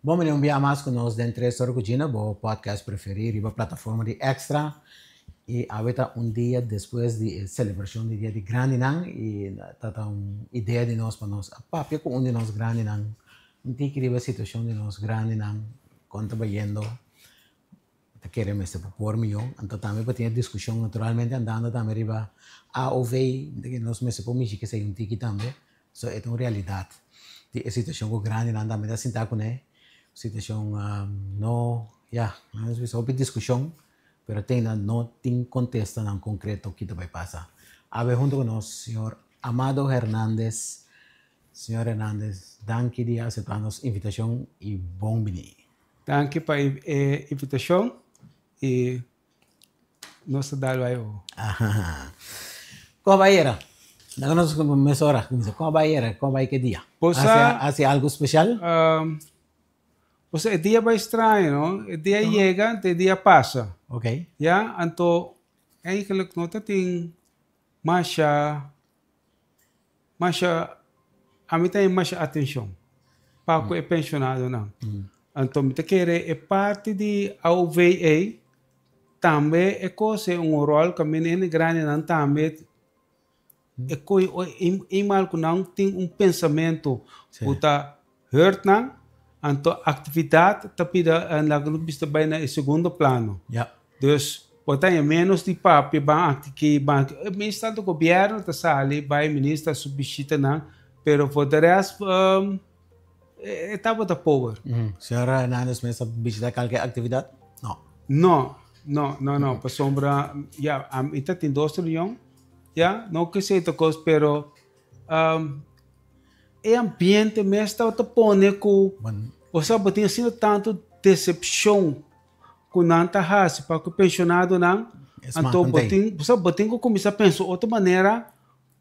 Bon bini un bia mas ku nos den Tres Ora ku Gina, bo podcast preferí riba plataforma di Extra. I awe ta un dia despues di e selebrashon di Dia di Grandinan i ta ta un idea di nos pa nos a papia ku un di nos grandinan un tiki riba e situashon di nos grandinan kon ta bayendo. Ta kere mester por por mihó. Anto tambe por tin e diskushon naturalmente andando tambe riba AOV, nos mester por mishi kesei un tiki tambe. So e ta un realidat di e situashon ku grandinan tambe ta sinta kuné. Situashon no, ya, nos bisa hopi diskushon, pero te ainda no tin kontestanan konkreto ki ta bai pasa. Awe hunto ku nos señor Amado Hernandez. Señor Hernandez, danki di aseptá nos invitashon i bon bini. Danki pa e invitashon i nos ta dal bai oho. Kon a bai era? Laga nos mesora kuminsá. Kon a bai era? Kon a bai ke dia? Bo sa. Hasi algu spesial? Bo sa e dia bai straño no. E dia yega anto e dia pasa. Ok. Ya, anto eigenlijk no ta tin masha. Masha, ami ta haña masha atenshon pa ku e penshonadonan. Anto mi ta kere e parti di AOV ei tambe e kos e un ròl kaminda hende grandinan tambe e kohe eenmaal ku nan tin un pensamentu ku ta hurt nan, anto aktividat ta bira laga nos bisa bai na e segundo plano. Dus bo ta haña ménos di papia ban aki ban aki. E meestal di gobièrnu ta sali bai minister su bishitanan, pero for de rest e tabata pober. Señor Hernandez mes a bishita kalke aktividat? No. No, no, no, no, pasobra ya ami ta tin dos reunion ya, no ke esei ta kos pero E ambiente mes tabata pone ku bo sa bo tin asina tantu desepshon ku nan ta hasi pa ku penshonadonan, anto bo tin bo sa bo tin ku kuminsá pensa otro manera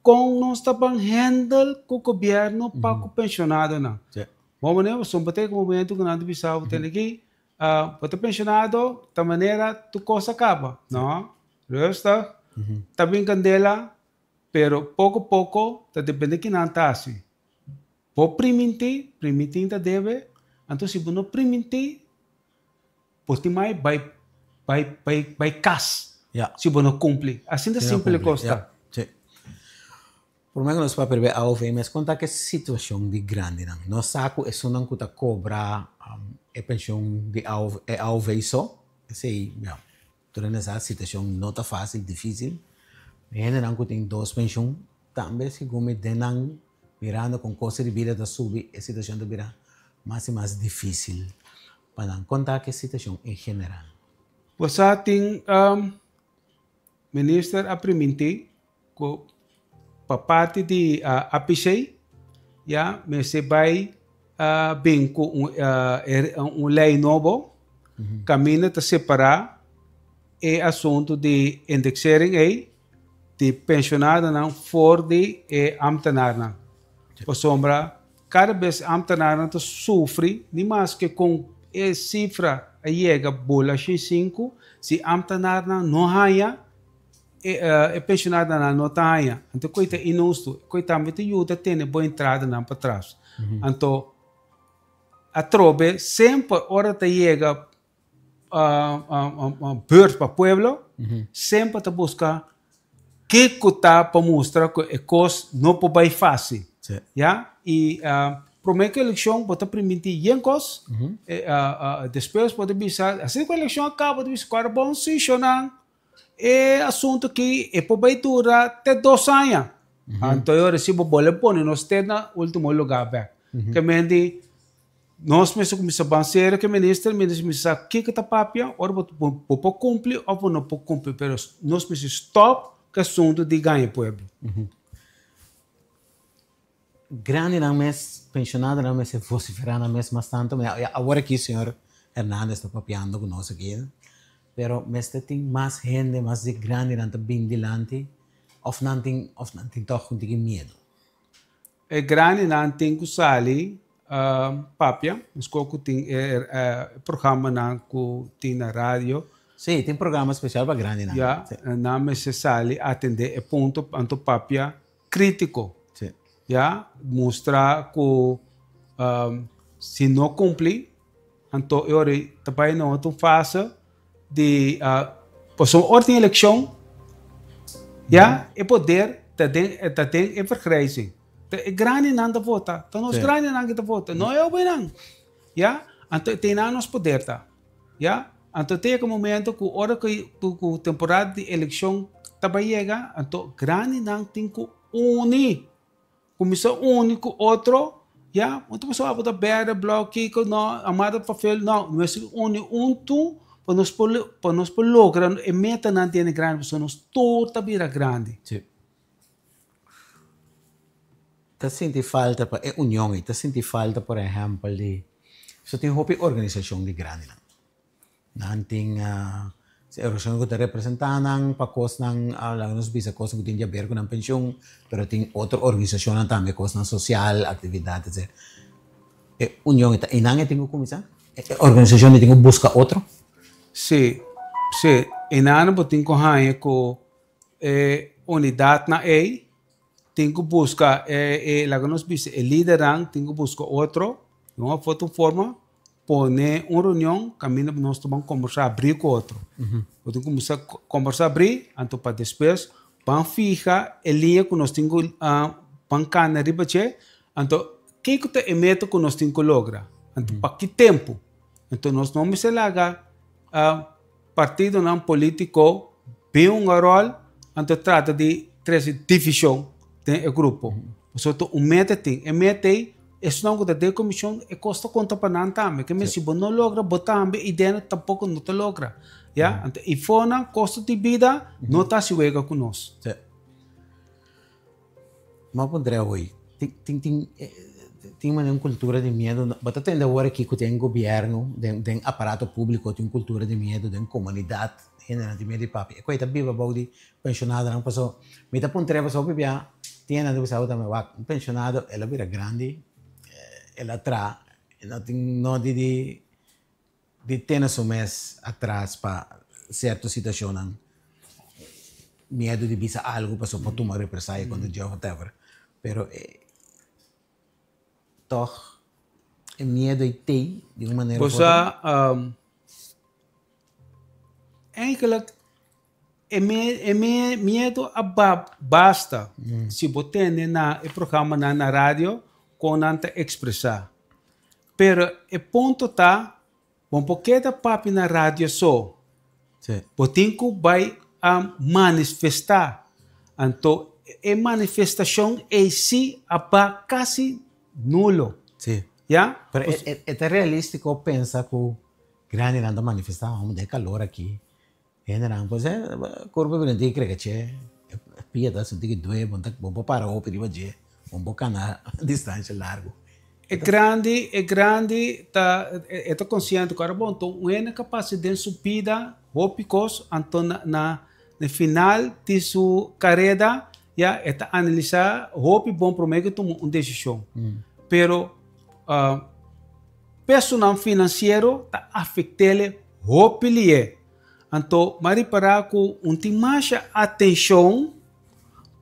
kon nos ta ban handle ku gobièrnu pa ku penshonadonan. Bo manera pasobra bo ta yega un momento ku nan ta bisa bo tene aki bo ta penshonado ta manera tur kos a kaba. No, rustig, ta bin kandela. Pero poko poko ta depende ki nan ta hasi. Bo primintí, primintí ta debe, anto si bo no primintí, bo tin mai bai bai bai bai kas si bo no kumpli. Asina ta simpel e kos ta. Sí. Promé ku nos papia riba e AOV mes konta ke situashon di grandinan. Nos sa ku esunnan ku ta kobra e penshon di e AOV so, esei ya. Tur hende sa situacion no ta facil, dificil. Mi hendenan cu tin dos pensioen tambe segun mi den nan mirando con costo di bida ta subi e situacion ta bira mas y mas dificil pa nan. Con ta ki situacion en general? Bo sa tin minister a priminti Ku pa parti di APC ya mester bai bin ku un lei nobo kaminda ta separá e asuntu di indexering ei di penshonadonan for di e ambtenarnan. Pasobra kada bes ambtenarnan ta sufri ni maske kon e sifra a yega bula shin sinku si ambtenarnan no haña E pensionadonan no ta haña. Anto koe ta inhusto. Koe tambe ta yuda tene bo entradanan patras. Anto atrobe semper ora ta yega beurt pa pueblo, semper ta buska kiko ta pa mustra ku e kos no por bai fásil. Ya? I promé ku elekshon bo ta primintí yen kos, despues bo ta bisa, asina ku elekshon a kaba bo ta bisa ku ora bon si shonnan. E asuntu aki e por bai dura te dos aña. Anto e ora si bo bole pone nos te na ultimo lugar bek. Ke men di nos mester kuminsá ban serio ke minister, minister mester sa kiko ta papia, ora bo bo por kumpli of bo no por kumpli, pero nos mester stop ku e asuntu di gaña pueblo. Grandinan mes, pensionadonan mester vociferá nan mes mas tanto. Awor aki señor Hernandez ta papiando cu nos aki, pero mester tin mas hende, mas di grandinan ta bin dilanti of nan tin of nan tin tog un tiki miedo? E grandinan tin cu sali papia, mesco cu tin e programanan cu tin na radio. Sí, tin programa special pa grandinan. Ya, nan mester sali atende e punto anto papia Krítiko. Sí. Ya, mustra ku si no kumpli, Anto e ora ei ta bai na otro fase di pasobra ora tin elekshon ya e poder ta den ta den e vergrijzing. Ta e grandinan ta vota, ta nos grandinan ke ta vota, no e hobennan. Ya, anto e tene nos poder ta. Ya, anto te yega momento ku ora ku ku temporada di elekshon ta bai yega, anto grandinan tin ku uni. Kuminsá uni ku otro, ya, un ta pasó abo ta bèrdè, blou, kiko, no, amada papel, no, nos mester uni huntu pa nos por pa nos por logra e metanan di hende grandi pasobra nos tur ta bira grandi. Sí. Ta sinti falta pa e union ei, ta sinti falta por ehèmpel di, so tin hopi organisashon di grandinan. Nan tin organisashon ku ta representá nan pa kosnan, laga nos bisa kosnan ku tin di aber ku nan penshun, pero tin otro organisashonnan tambe, kosnan sosial, aktividat, etsetera. E union ei ta einan e tin ku kuminsá? E organisashon ei tin ku buska otro? Sí, sí. Einan bo tin ku haña ku e unidatnan ei tin ku buska e, laga nos bisa, e lidernan tin ku buska otro di un òf otro forma. Pone un reunion kaminda nos ta ban kombersá abrí ku otro. Bo tin kuminsá kombersá abrí, anto pa despues ban fiha e liña ku nos tin ku ban kana riba dje. Anto kiko ta e meta ku nos tin ku logra? Anto pa ki tempu? Anto nos no mester laga partidonan polítiko bin hunga ròl anto trata di trese divishon den e grupo. Pasobra ta un meta tin. E meta ei, esnan ku ta den komishon e kos ta konta pa nan tambe. Ke men si bo no logra bo tambe idea tampoko no ta logra. Ya, anto i fonan kosto di bida no ta hasi wega ku nos. Sí. M'a puntra awor, tin tin tin tin manera un cultura di miedo, bo ta tende awor aki cu den gobierno, den den aparato publico tin un cultura di miedo, den comunidad hendenan tin miedo di papia, e cu ei ta biba bou di pensionadonan paso mi ta puntra pasobra hopi bia tin hendenan ta bisa bo tambe wak un pensionado el a bira grandi el a traha e no tin nodi di Di tene su mes atras pa sierto situacionnan, miedo di bisa algo pasobra por tuma represalia contra dje of whatever, pero tog e miedo ei tei di un manera of otro. Bo sa, eigenlijk e miedo a basta si bo tende na e programanan na radio con nan ta expresa. Pero e punto ta, bo por keda papia na radio so. Bo tin ku bai a manifestá. Anto e manifestashon ei sí a ba kasi nulo. Ya? Pero e ta realístiko pensa ku grandinan ta manifestá, homber, den e kalor aki. Hendenan pues e kurpo bira tin kreke che e pia ta sinti ki due bo bo por para hopi riba dje bo por kana distansha largu. E grandi e grandi ta e ta konsiente ku ora bon un hende kapas den su bida hopi kos anto na na final di su kareda ya e ta analisa hopi bon prome ku tuma un desishon pero pesonan finansiero ta afektele hopi lihe. Anto m'a ripará ku un tin masha atenshon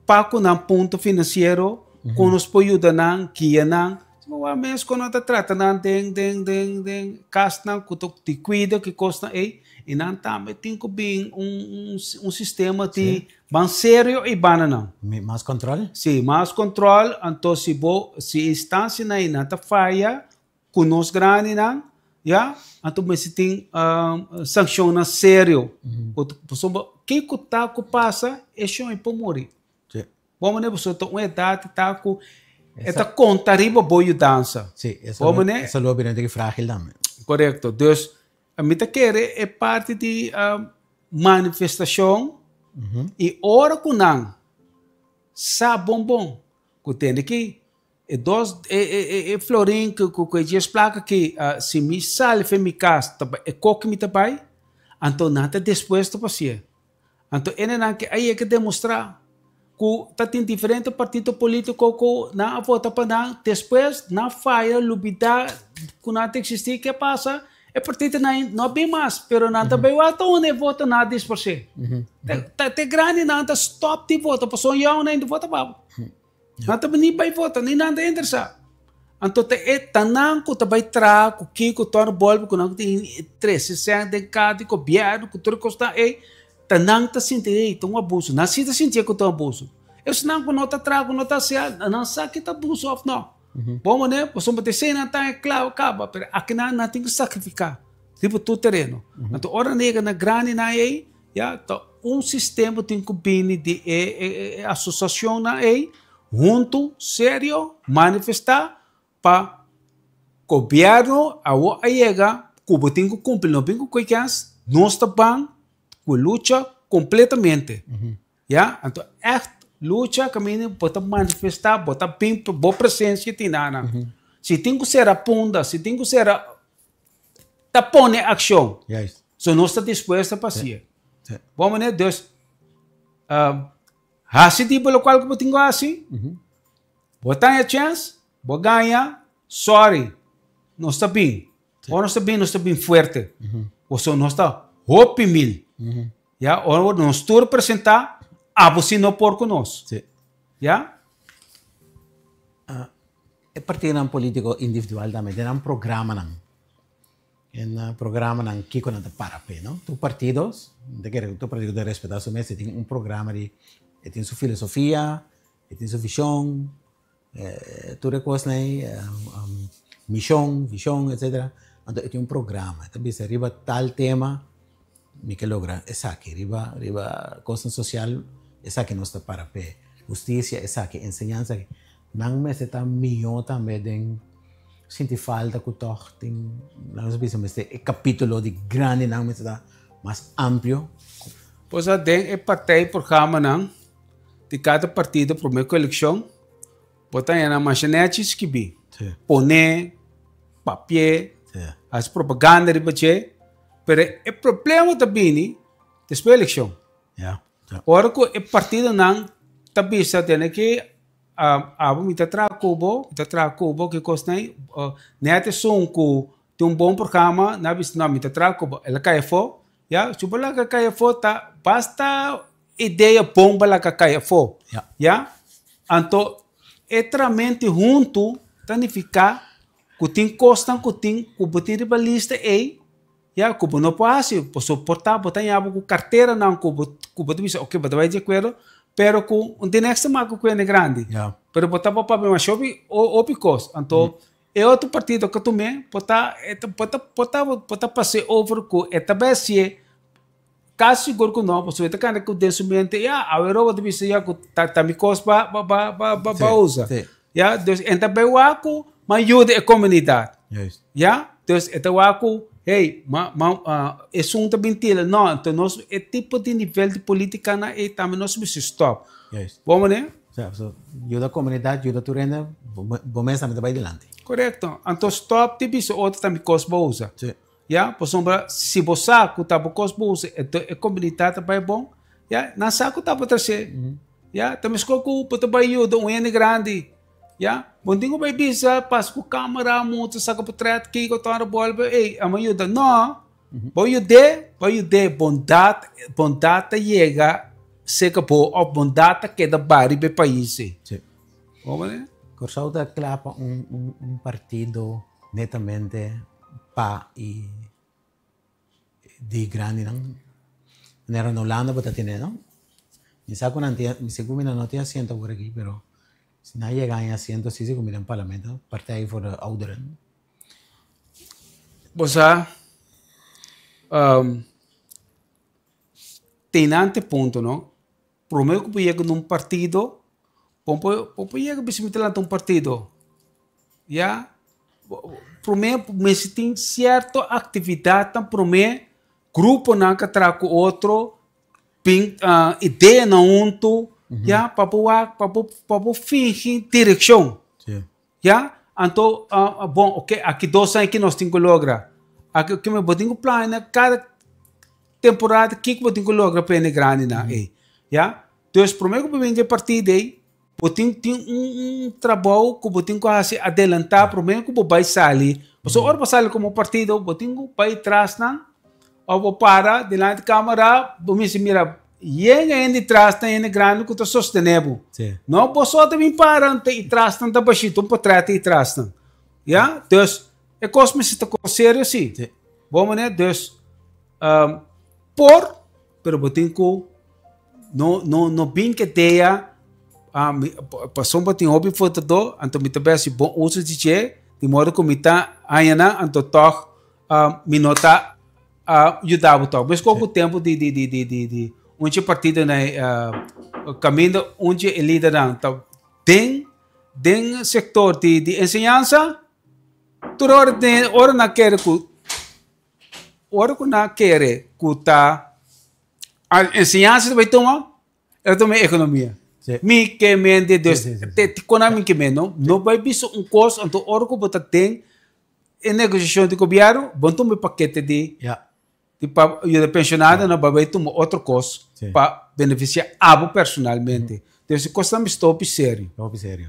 pa ku nan punto finansiero ku nos por yuda nan, guia nan. Bo wak mes ku nan ta trata nan den den den den kasnan ku ta di kuido ki kosnan ei i nan tambe tin ku bin un un sistema di ban serio i banda nan. Mas kòntròl? Si, mas kòntròl. Anto si bo si e instansianan ei nan ta faya Ku nos grandinan, ya, anto mester tin sankshonnan serio. Pasobra kiko ta ku pasa e shon e por muri. Bo manera pasobra ta un edat ta ku e ta konta riba bo yudansa. Sí, e salú a bira un tiki frágil tambe. Korekto. Dus mi ta kere e parti di manifestashon i ora ku nan sa bon bon ku tende ki E dos e e e florin ku ku ku e dies plaka ki si mi sali fen mi kas ta bai e koki mi ta bai anto nan ta dispuesto pa hasié. Anto enenan ke a yega demostrá ku ta tin diferente partido polítiko ku nan a vota pa nan despues nan faya lubidá ku nan ta eksistí ke pasa e partidonan no a bin mas pero nan ta bai wak ta unda e voto nan a dispersé. Ta te grandi nan ta stòp di vota pasobra yònnan ainda vota pa bo. Nan ta bini bai vota, ni nan ta interesá. Anto ta e ta nan ku ta bai traha ku kiko torna bolbe ku nan tin trese sèn den kas di gobièrnu ku tur e kosnan ei, ta nan ta sinti ei ta un abuso. Nan si ta sinti ku ta un abuso. Esnan ku no ta traha ku no ta hasi nan sa ki ta abuso òf no. Bon manera pasobra ta esei nan ta klabu kaba pero akinan nan tin ku sakrifiká riba tur tereno. Anto ora nan yega na grandinan ei ya ta un sistema tin ku bini di e asosiashonnan ei huntu serio manifestá pa gobièrnu awor a yega ku bo tin ku kumpli no bin ku koikens nos ta ban ku lucha kompletamente. Ya, anto ègt lucha kaminda bo ta manifestá, bo ta bin bo presensia tin nan. Si tin ku sera punda, si tin ku sera ta pone akshon. So nos ta dispuesto pa hasié. Bon manera, dus hasi di bo lokual ku bo tin ku hasi, bo ta haña chèns, bo gaña, sorry, nos ta bin. Ora nos ta bin, nos ta bin fuerte. Pasobra nos ta hopi mil. Ya, ora nos tur presentá, abo si no por ku nos. Ya? E partidonan polítiko individual tambe den nan programanan, den nan programanan kiko nan ta para p'e, no? Tur partido, mi ta kere ku tur partido ta respetá su mes, e tin un programa di, e tin su filosofia, e tin su vishon, tur e kosnan ei, mishon, vishon, etsetera. Anto e tin un programa, e ta bisa riba tal tema mi ke logra esaki, riba riba kosnan sosial esaki nos ta para p'e, hustisia esaki, enseñansa esaki. Nan mester ta mihó tambe den sinti falta ku tòg tin, laga nos bisa mester e kapítulo di grandinan mester ta mas amplio. Pues den e partij programanan di kada partido promé ku elekshon bo ta haña nan masha nèchi skibí, poné, papié, hasi propaganda riba dje, pero e problema ta bini despues di elekshon. Ora ku e partidonan ta bisa tene ki abo mi ta traha ku bo, mi ta traha ku bo, ki kosnan ei, nèt esun ku tin un bon programa nan a bisa no mi ta traha ku bo, el a kai afó, ya, si bo laga kai afó ta basta idea bon bo laga kai afó, ya, anto e tramente huntu ta nifiká ku tin kosnan ku tin ku bo tin riba lista ei. Ya, ku bo no por hasi, pasobra por ta bo ta ña bo ku karteranan ku bo ku bo ta bisa oke bo ta bai di akuerdo, pero ku un tin extra mas ku kuende grandi. Pero bo ta por papia masha hopi hopi kos. Anto e otro partido ku tum'é por ta e ta por ta por ta por ta pas'é over ku e ta bai hasié kasi sigur ku no, pasobra e ta kanda ku den su mente ya awe bo ta bisa ya ku ta ta mi kos pa pa pa pa pa usa. Ya, dus e ta bai wak ku ma yuda e komunidat. Ya, dus e ta wak ku, hey, ma, ma, esun ta bin tira. No, anto nos, e tipo di nivel di politikanan ei tambe nos mester stòp. Bon manera? Sa, so, yuda komunidat, yuda tur hende, bo mes tambe ta bai dilanti. Korekto. Anto stòp di bisa otro ta mi kos bo usa. Ya, pasobra si bo sa ku ta bo kos bo usa, anto e komunidat ta bai bon. Ya, nan sa ku ta bo trasé. Ya, ta meskos ku bo ta bai yuda un hende grandi. Ya, bo no tin ku bai bisa pas ku kamera mucha saka potret kiko tora bolbe ey amo yuda. No, bo yud'é, bo yud'é bondat, bondat ta yega serka bo òf bondat ta keda bai riba e pais ei. Sí. Kòrsou ta kla pa un un partido netamente pa i Di grandinan. Manera na Hulanda bo ta tene no. Mi sa ku nan tin, mi sigur mi nan no tin asiento awor aki, pero si nan yega haña asiento si sigur mi den parlamento, Partij voor de Ouderen. Bo sa, tin nan te punto no, prome ku bo yega na un partido, bo por yega bisa mi ta lanta un partido. Ya, promé mester tin sierto aktividatnan promé gruponan ka traha ku otro bin ideanan huntu ya pa bo wak pa bo pa bo fingi direkshon ya anto bon oke aki dos aña ki nos tin ku logra aki kimen bo tin ku plania kada temporada kiko bo tin ku logra pa hende grandinan ei ya dus promé ku bo bin den partido ei. Bo tin tin un un trabou ku bo tin ku hasi adelantá promé ku bo bai sali. Pasobra ora bo sali komo partido bo tin ku bai tras nan òf bo para dilanti kamera bo mester mira yen hende tras nan hende grandi ku ta sostené bo. No bo so ta bin para i tras nan ta bashita un potrèt i tras nan. Ja? Dus, e kos mester ta kos serio si. Bon manera, dus, um, por, pero bo tin ku no, no, no bin ke dea, um, pasobra bo tin hopi votadó, anto mi ta bai hasi bon uso di dje, di modo ku mi ta haña nan, anto tòg um, mi no ta uh, yuda bo tòg. Meskos ku tempu di, di, di, di, di, di un dje partidonan, uh, kaminda un dje e lidernan ta den Den sektor di di enseñansa, tur ora den ora nan kere ku ora ku nan kere ku ta a enseñansa ta bai tuma, e ta tuma ekonomia. Sí. Mi ke mente dus Sí, sí, sí, sí. te te kona mi ke men no no bai bisa un kos anto ora ku bo ta den e negosiashon di gobièrnu bo no tuma e pakete di Ja. Di pa yuda pensionadonan pa bai tuma otro kos Sí. pa benefisiá abo personalmente. Entonces e kosnan mester hopi serio. Hopi serio.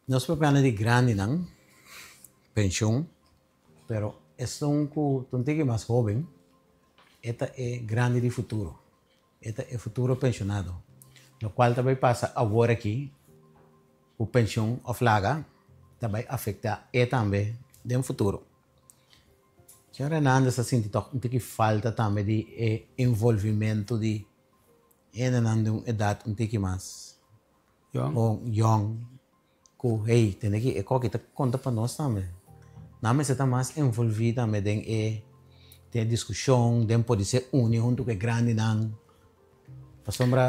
Nos papia di grandinan, penshon, pero esun ku ta un tiki mas hoben, e ta e grandi di futuro. E ta e futuro penshonado. Lokual ta bai pasa awor aki ku penshon òf laga ta bai afektá e tambe den futuro. Señor Hernandez ta sinti tòg un tiki falta tambe di e envolvimento di hendenan di un edat un tiki mas yòn ku hey tende ki e koki ta konta pa nos tambe. Nan mester ta mas envolví tambe den e den e diskushon, den por di ser uni huntu ku e grandinan. Pasobra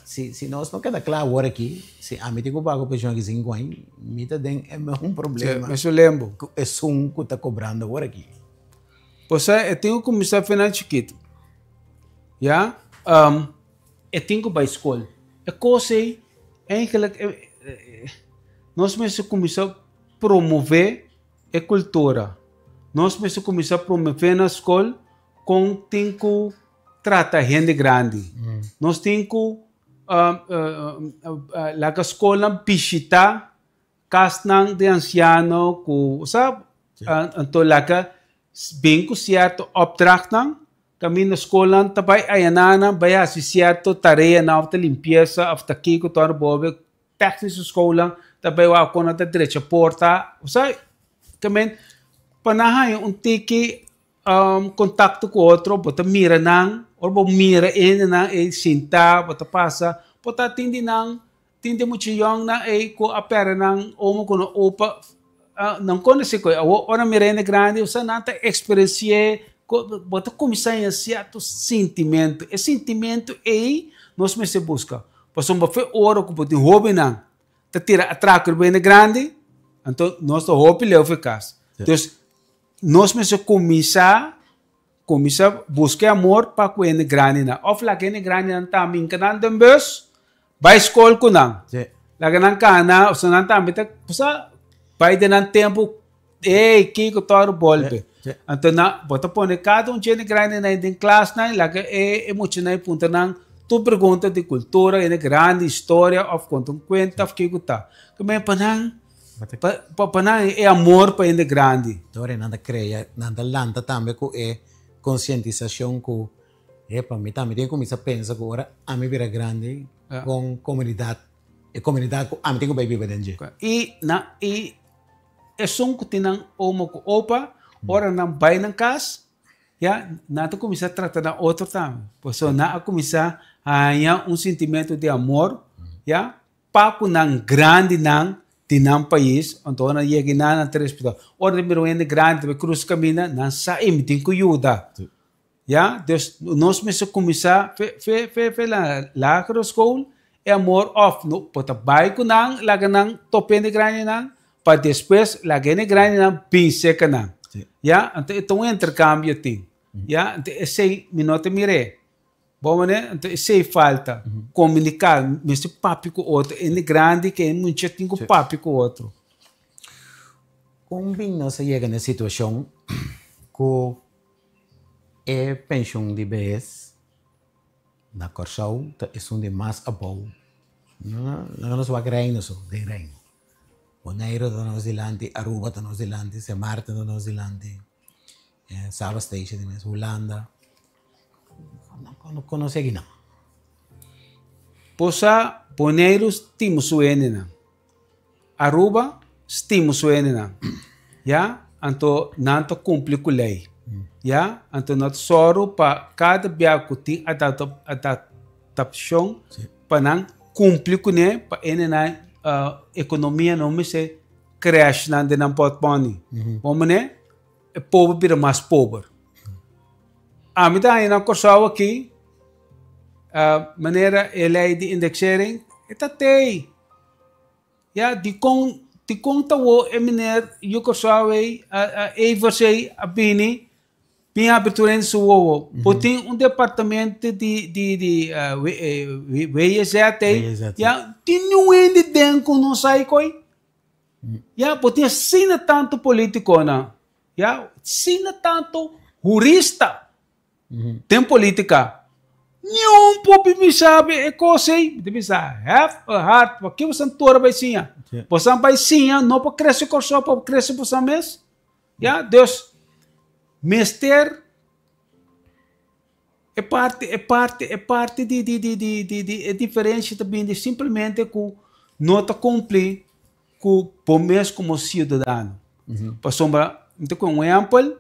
si si nos no keda kla awor aki, si ami tin ku paga penshon aki sinku aña, mi ta den e mesun problema Mesun lembo. ku esun ku ta kobrando awor aki. Osea e tin ku kuminsá fena chikitu. Ya, e tin ku bai skol. E kos ei eigenlijk nos mester kuminsá promové e kultura. Nos mester kuminsá promové na skol kon tin ku trata hende grandi. Nos tin ku laga skolnan bishita kasnan di ansiano ku sa anto laga bin ku sierto opdrachtnan kaminda skolnan ta bai ayaná nan bai hasi sierto tareanan òf ta limpiesa òf ta kiko ta ora bobe tèknische skolnan ta bai wak kon nan ta drecha porta sa pa nan haña un tiki Kontakto ku otro, bo ta mira nan, ora bo mira e hendenan ei sintá, bo ta pasa, bo ta tin di nan, tin di mucha yòngnan ei ku a pèrdè nan omo ku nan opa, nan konosé ku awor ora mira hende grandi osea nan ta eksperensi'é, bo ta kuminsá haña sierto sintimentu, e sintimentu ei nos mester buska, pasobra bo fe ora ku bo tin hóbennan ta tira atrako riba hende grandi, anto nos ta hopi leu for kas. Dus Nos mester kuminsá kuminsá buska e amor pa ku hende grandinan. Òf laga hende grandinan tambe hinka nan den bus, bai skol ku nan. Sí. Laga nan kana, osea nan tambe ta kusa bai den nan tempu, ey kiko tòru bolbe. Sí, sí. Anto nan, bo ta pone kada un dje hende grandinan den klasnan, laga e e muchanan puntra nan tur pregunta di kultura, hende grandi, historia òf konta un kuenta òf kiko ta. Ke pa nan Pa pa nan e amor pa hende grandi. Dor nan ta krea, nan ta lanta tambe ku e konsientisashon ku epa mi tambe tin ku kuminsá pensa ku ora ami bira grandi kon komunidat, e komunidat ku ami tin ku bai biba den dje. I nan i esun ku tin nan omo ku opa ora nan bai nan kas ya nan ta kuminsá trata nan otro tambe pasobra nan a kuminsá haña un sintimentu di amor ya. Pa ku nan grandinan di nan pais, anto ora nan yega einan nan ta respetá. Ora nan mira un hende grandi ta bai krusa kaminda, nan sa ei mi tin ku yuda. Ya, dus nos mester kuminsá fe fe fe fe la lagere school e amor òf no por ta bai ku nan laga nan topa hende grandinan pa despues laga hende grandinan bin serka nan. Ya, anto e ta un interkambio tin. Ya, anto esei mi no ta mir'é. Bo manera, anto esei falta, komuniká, mester papia ku otro, hende grandi ku hende mucha tin ku papia ku otro. Kon bin nos a yega na e situashon ku e penshun di behes na Kòrsou ta esun di mas abou? Laga nos wak Reino so, den Reino. Boneiru ta nos dilanti, Aruba ta nos dilanti, Sint Maarten ta nos dilanti, Saba Station di mes, Hulanda. No konosé ki nan. Bo sa Boneiru tin su hendenan. Aruba. stima su hendenan. Ya, anto nan ta kumpli ku lei. Ya, anto nan ta sòru pa kada bia ku tin adaptashon pa nan kumpli kuné pa hendenan ekonomia no mester crash nan den nan pòtmòni. Bo manera e pober bira mas pober. Ami ta haña na Kòrsou aki manera e lei di indexering e ta tei. Ya, dikon dikon ta wou e meneer yu Kòrsou ei Evers ei a bini bin habri tur hende su wowo? Bo tin un departamento di di di WJZ ei, ya, tin niun hende den ku no sa e koi. Ya, bo tin asina tantu politikonan, ya, asina tantu hurista den politika. Niun por bin bisa mi e kos ei. Mi ta bisa, have a heart, pakiko boso tora bai siña? Boso bai siña no pa krese Kòrsou, pa krese boso mes. Ya, dus mester E parti, e parti, e parti di, di, di, di, di, di e diferencia ta bini simplemente cu no ta cumpli cu bo mes como ciudadano. Pasobra, mi ta con un ehempel,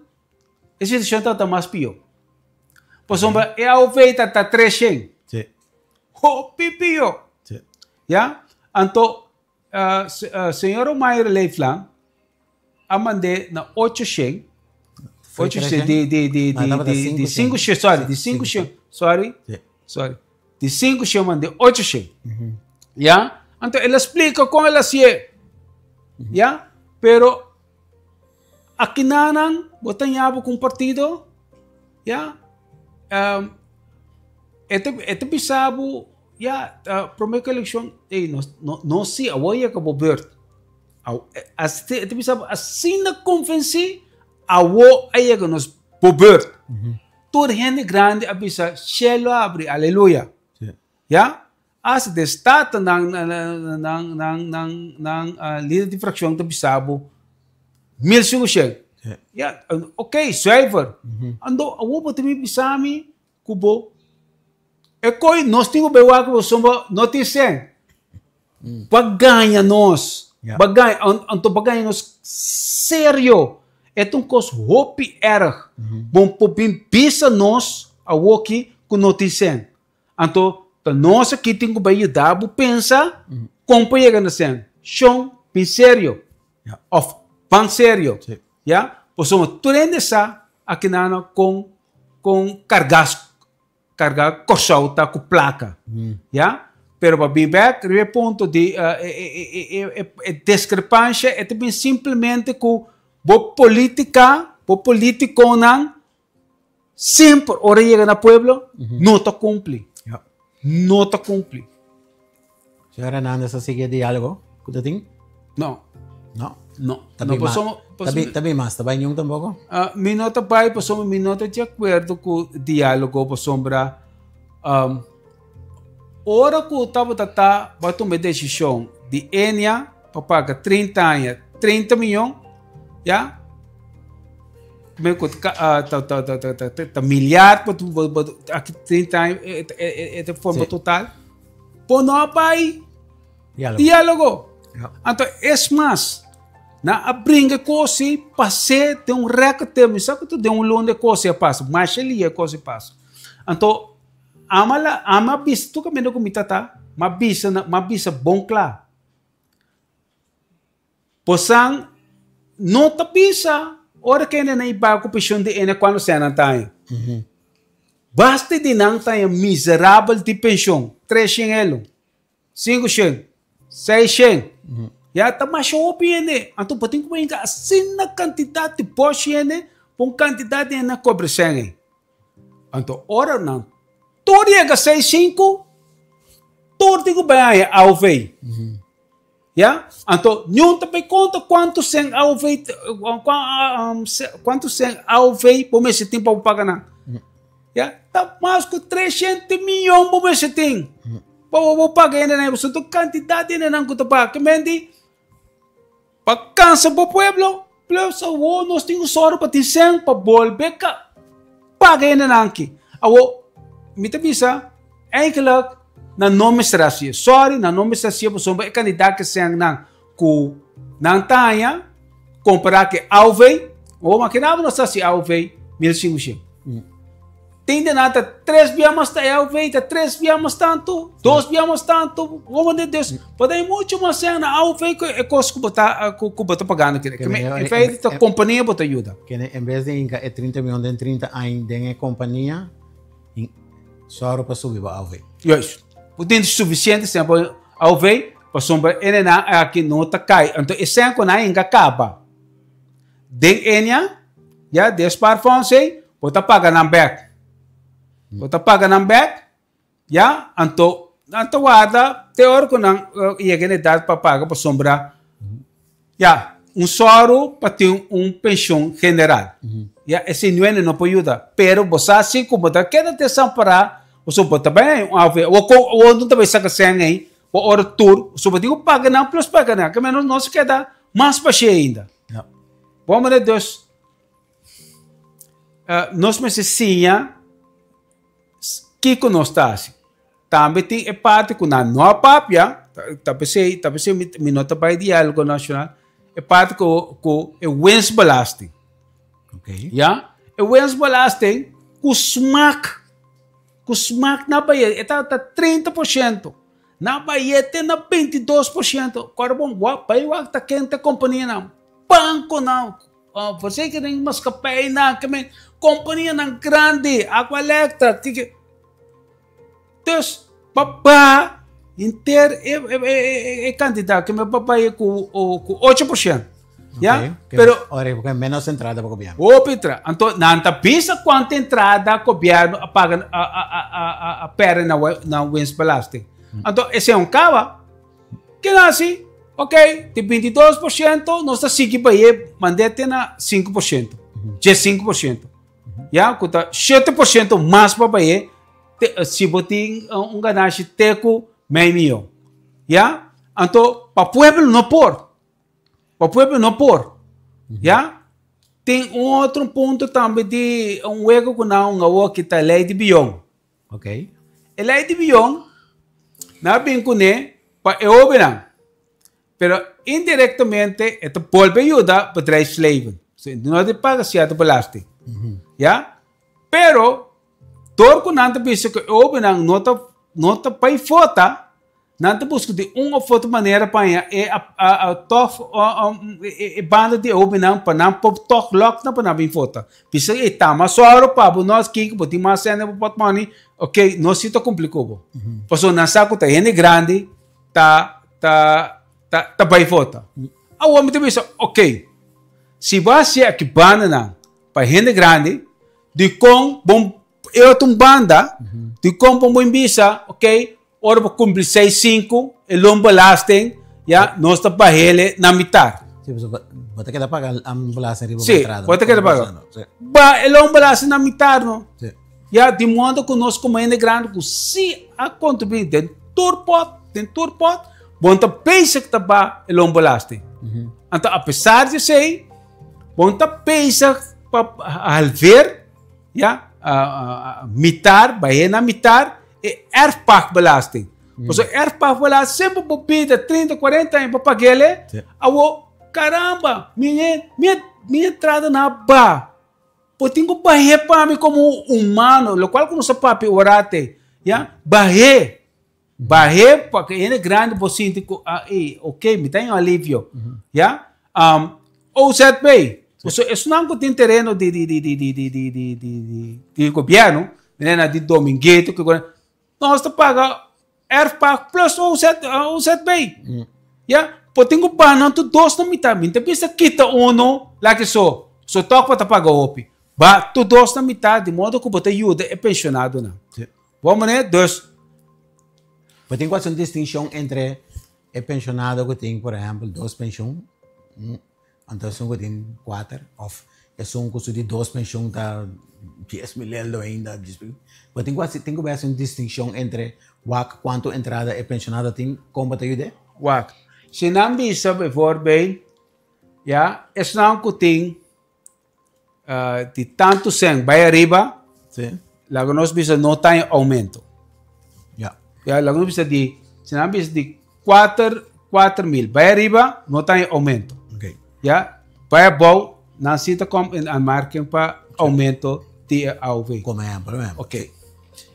e situacion tabata mas pio. Pasobra e AOV ta ta 300. Sí. Hopi pio. Sí. Ya? Anto, señor Omair Leeflang a mand'é na 800, 800 di di di di di 500, sorry, di 500, sorry, sorry, di 500 mand'é 800. Ya? Anto el a splika kon el a hasié. Ya? Pero akinanan bo ta ña bo ku un partido, ya, e ta e ta bisa bo, ya, prome ku elekshon, ey nos no si awor yega bo beurt. E ta bisa bo asina konvensí, awor a yega nos bo beurt. Tur hende grandi a bisa shelu a abri, aleluya. Ya? Asta den Staten nan nan nan nan nan lider di frakshon ta bisa bo mil sinku shen. Ya, ok, zuiver. Ando awor bo ta bin bisa mi ku bo e koi nos tin ku bai wak bo pasobra no tin sen. Ba gaña nos. Ba gaña, anto ba gaña nos serio. E ta un kos hopi erg. Bo por bin bisa nos awoki ku no tin sen. Anto ta nos aki tin ku bai yuda bo pensa kon por yega na sen. Shon, bin serio. Of ban serio. Ya? Pasobra tur hende sa akinana kon kon karga Karga Kòrsou ta ku plaka. Ya? Pero pa bin bèk riba e punto di e diskrepansha e ta bin simplemente ku bo politika, bo politikonan semper ora yega na pueblo no ta kumpli. No ta kumpli. Señor Hernandez a sigui e diálogo ku ta tin? No. No? No. Ta bin mas, ta bin mas, ta bai niun tampoco? Mi no ta bai pasobra mi no ta di akuerdo ku diálogo pasobra ora ku tabata ta bo a tuma e desishon di Enia pa paga 30 aña 30 miyon ya me ku ta ta milyar aki 30 aña e ta forma total. Bo no a bai Diálogo. diálogo. Ja. Anto es mas, nan a bringa e kos ei pas'é den un rèkòrt tempu. Mi sa ku ta den un luna e kos ei a pasa, masha lia e kos ei pasa. Anto ami a la ami a bisa tur kaminda ku mi ta ta, mi a bisa nan mi a bisa bon kla. Bosan no ta bisa ora ku hende nan i bai ku penshon di ene kuando sèn nan ta haña. Basta di nan ta haña miserabel di penshon, 300 elo, 500, 600. Ya ta masha hopi hende. Anto bo tin ku brinka asina kantidat di bòshi hende pa un kantidat di hende a kobra sèn ei. Anto ora nan tur yega 65, tur tin ku bai haña AOV. Ya? Anto niun ta bay konta kuantu sen AOV kuantu sen AOV bo mester tin pa bo paga nan. Ya? Ta mas ku 300 miyon bo mester tin pa bo bo paga hendenan. Pasobra tur kantidat di hendenan ku ta paga. Ke men di pa kansa bo pueblo plus awor nos tin ku sòru pa tin sen pa bolbe ka paga hendenan aki. Awor mi ta bisa Eigenlijk nan no mester hacié. Sorry, nan no mester hacié pasobra e kandidat ke sèn nan ku. nan ta haña kompará ku e AOV, bo makiná bo no sa si AOV 1500. Tin de nan ta tres bia mas ta AOV ta tres bia mas tantu, dos bia mas tantu, bo manda dus, bo ta muchu mas sèn na AOV ku e kos ku bo ta ku bo ta pagando kende. En feite ta kompania bo ta yuda. Kende en bes di hinka e 30 mion den 30 aña den e kompania, sòru pa subi bo AOV. Juist. Bo tin sufisiente sèn pa AOV pasobra e nan aki no ta kai. Anto e sèn ku nan a hinka kaba. Den enia, ya, den spaarfonds ei, bo ta paga nan bek. Bo ta paga nan bek, ya, anto nan ta warda te ora ku nan yega na edat pa paga pasobra, ya, un sòru pa tin un penshon general. Ya, esei nuende no por yuda, pero bo sa si ku bo ta keda desampará, pasobra bo ta bai un AOV, awor kon, awor no ta bai saka sèn ei, bo ora tur, pasobra bo tin ku paga nan plus paga nan, ke menos nos keda Mas bashé ainda. Ja. Bon manera dus nos mester siña kiko nos ta hasi. Tambe tin e parti ku nan no a papia, ta p'esei ta p'esei mi no ta bai diálogo nashonal, e parti ku ku e winstbelasting. Okay. Ya, e winstbelasting ku smak, ku smak na bai e ta 30%. Na bai te na 22%. Kòrda bon, wak bai wak ta ken ta kompanianan, bankonan, verzekering maatschappijnan, ke men kompanianan grandi, Aqualectra, kiko. Dus pa baha henter e e kantidat ke men pa bai ku 8%. Ya, pero Ora porque menos entrada pa gobierno. Hopi entrada. Anto nan ta bisa cuanto entrada gobierno a paga a a a a a a perde na na winstbelasting. Anto ese un caba. Keda asi? Ok, di 22% nos ta sigui baye mand'e te na 5%. Dje 5%. Ya, ku ta 7% mas pa baye te, si bo tin un ganashi te ku mei miyon. Ya? Anto pa pueblo no por. Pa pueblo no por. Ya? Tin un otro punto tambe di un wego ku nan un awor ki ta lei di bion. Ok. E lei di bion, nan a bin kuné pa e hóbennan. Pero indirektamente e ta bolbe yuda bedrijfsleven. No di paga sierto belasting. Ya? Pero, dor ku nan ta bisa ku e hóbennan no ta no ta bai fota, Nan ta buska di un of otro manera pa haña e tòg e banda di e hóbennan pa nan por tòg lòk nan pa nan bin vota. Bisa e ta mas sòru pa bo no kiko bo tin mas sèn den bo pòtmòni, ok nos si ta kumpli ku bo. Pasobra nan sa ku ta hende grandi ta ta ta bai vota. Awor mi ta bisa ok si bo hasi aki bandanan pa hende grandi dikon bo e otro un banda dikon bo bisa ok Ora bo cumpli seis sinku, e loonbelasting, ya, nos ta bahele na mitar. Sí, pasobra bo ta keda paga belasting riba bo entrada. Sí, bo ta keda paga. Ba e loonbelasting na mitar no. Sí. Ya, di modo ku nos komo hende grandi ku si a kontribuí den tur pot, den tur pot, bo no ta bezig ta ba e loonbelasting. Anto apesar di esei, bo no ta bezig pa halveer, ya, mitar, bah'é na mitar, E erfpachtbelasting. Mm. Pasobra erfpachtbelasting semper bo bida 30, 40 aña pa pag'ele. Sí. Awo, caramba, mi, mi, mi entrada na ba. Bo tin ku bah'é pa mi como humano, lo cual ku nos a papia ora te. Ya, bah'é. Bah'é pa ku hende grandi bo sinti ku, ah, ey, ok, mi ta en alivio. Mm -hmm. Ya? OZB. Pasobra esnan ku tin tereno di di di di di di di di di di di gobierno, manera di Dominguito, ku nos ta paga erfpacht plus OZ, OZB. Ya, por tin ku paga nan tur dos na mitad. Mi ta bisa kita uno laki so, so tòg bo ta paga hopi. Ba tur dos na mitad di modo ku bo ta yuda e penshonadonan. Bo manera, dus. Bo tin ku hasi un distinshon entre e penshonado ku tin por ehèmpel dos penshon, Anto esun ku tin kuater òf esun ku su di dos penshon ta 10.000 leldo ainda. Bo tin ku hasi tin ku bai hasi un distinshon entre wak kuantu entrada e penshonado tin kon bo ta yud'é? Wak, si nan bisa bijvoorbeeld ya esnan ku tin di tantu sèn bai ariba laga nos bisa no ta en oumento. Ya. Ya laga nos bisa di si nan bisa di kuater. 4000 bai ariba no ta haña oumento. Okay. Ya, bai abou nan si ta kom in aanmerking pa oumento di e AOW. Como ehempel mesmo. Ok.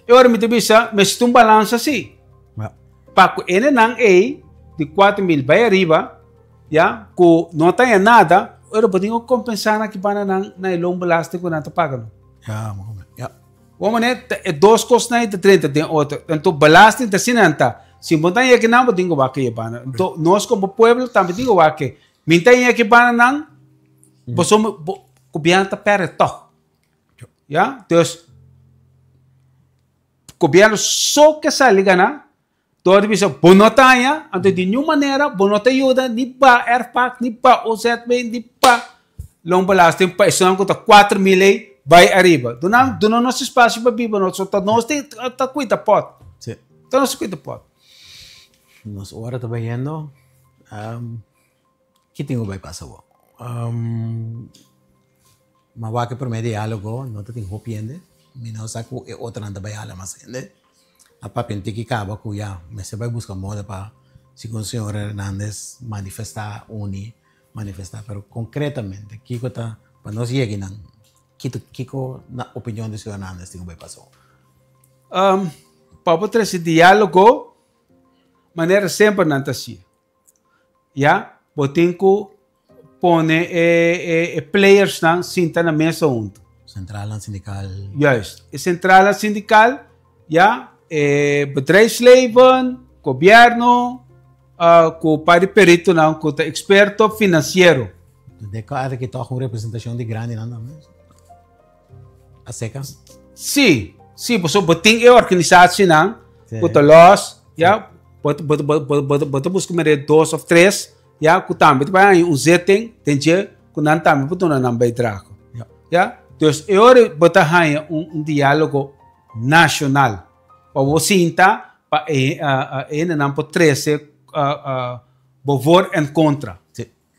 E ora mi ta bisa mester ta un balansa si. Ja. Pa ku enenan ei di 4000 bai ariba, ya, ku no ta haña nada, ora bo tin ku kompensá nan ki banda nan na e loonbelasting ku nan ta paga no. Ja, mo come. Ja. Bo manera ta e dos kosnan ei ta drenta den otro. Anto belasting ta asina nan ta. Si bo ta haña kinan bo tin ku wak e banda. Anto nos komo pueblo tambe tin ku wak e. Mi ta haña ki banda nan, pasobra bo gobièrnu ta pèrdè tòg. Ya, dus gobièrnu so ke sali gana dor di bisa bo no ta haña, anto di niun manera bo no ta yuda ni pa erfpacht, ni pa OZB, ni pa loonbelasting pa esunnan ku ta 4000 ei bai ariba. Duna duna nos espasio pa biba nos, ta nos tin ta kuida pòt. Sí. Ta nos ta kuida pòt. Nos ora ta bayendo. Ki tin ku bai pasa awor? Ma wak e prome dialogo no ta tin hopi hende. Mi no sa ku e otronan ta bai hala mas hende. A papia un tiki kaba ku ya mester bai buska moda pa segun señor Hernandez manifestá, uni, manifestá. Pero konkretamente kiko ta pa nos yega einan? Kiko na opinion di señor Hernandez tin ku bai pasa awor? Pa bo trese dialogo manera semper nan ta hasi. Ya, bo tin ku pone e e e playersnan sinta na mesa huntu. Sentralnan sindikal. Juist, e sentralnan sindikal, ya, e bedrijfsleven, gobièrnu, ku par di peritonan ku ta eksperto finansiero. Den kuadro aki tòg un representashon di grandinan tambe? Aseka? Sí, sí, pasobra bo tin e organisasienan ku ta lòs, ya, bo bo bo bo bo ta buska mira dos òf tres, ya, ku tambe ta bai haña un zitting den dje ku nan tambe por duna nan bijdrage. Ya, dus e ora bo ta haña un un diálogo nashonal pa bo sinta pa e e hendenan por trese bo voor en kontra.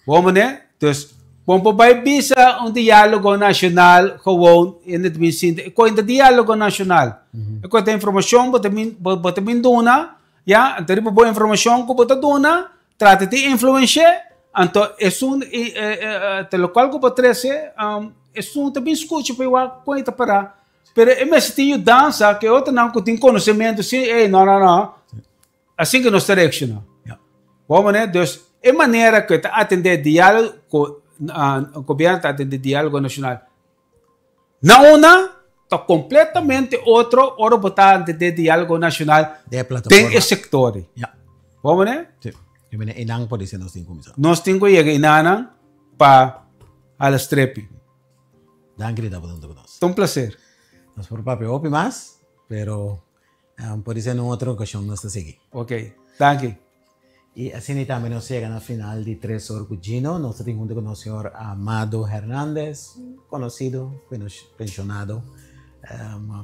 Bon meneer, dus bon por bai bisa un diálogo nacional gewoon in het bin sinta. E koin ta diálogo nacional. E koin ta informacion bo ta bin bo ta bin duna, ya, anto riba bo informacion ku bo ta duna, trata di influenci'é, anto esun te lokual ku bo trese, esun ta bin skucha pa e wak kon e ta pará. Pero e mester tin yudansa ku e otronan ku tin konosementu si, ey no no no. Asin ku nos ta reakshoná. Bon manera, dus e manera ku e ta atendé diálogo ku gobièrnu ta atendé diálogo nashonal na una ta kompletamente otro ora bo ta atendé diálogo nashonal den e sektor. Bon manera? Sí. I mene einan por disi nos tin kuminsá. Nos tin ku yega einanan pa hala strepi. Danki di tabata huntu ku nos. Ta un plaser. Nos por papia hopi mas, pero Por esei na un otro ocasion nos ta sigui. Ok, danki. Y asina tambe nos yega na final di Tres Or cu Gino. Nos ta tin hunto cu nos señor Amado Hernandez, conocido pensionado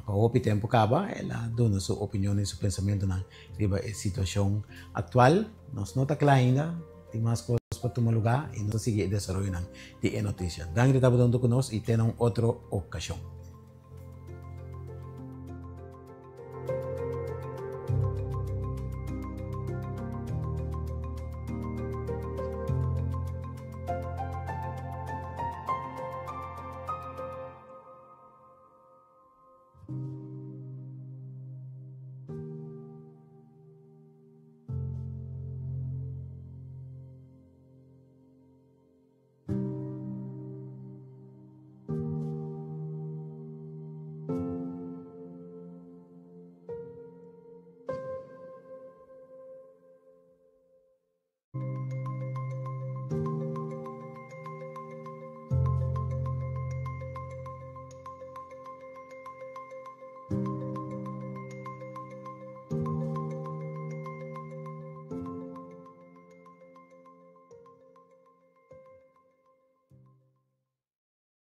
pa hopi tempo caba. El a duna su opinion y su pensamentonan riba e situacion actual. Nos no ta cla ainda, tin mas cos pa tuma lugar y nos ta sigui e desaroyonan di e noticia. Danki di tabata hunto cu nos y te na un otro ocasion.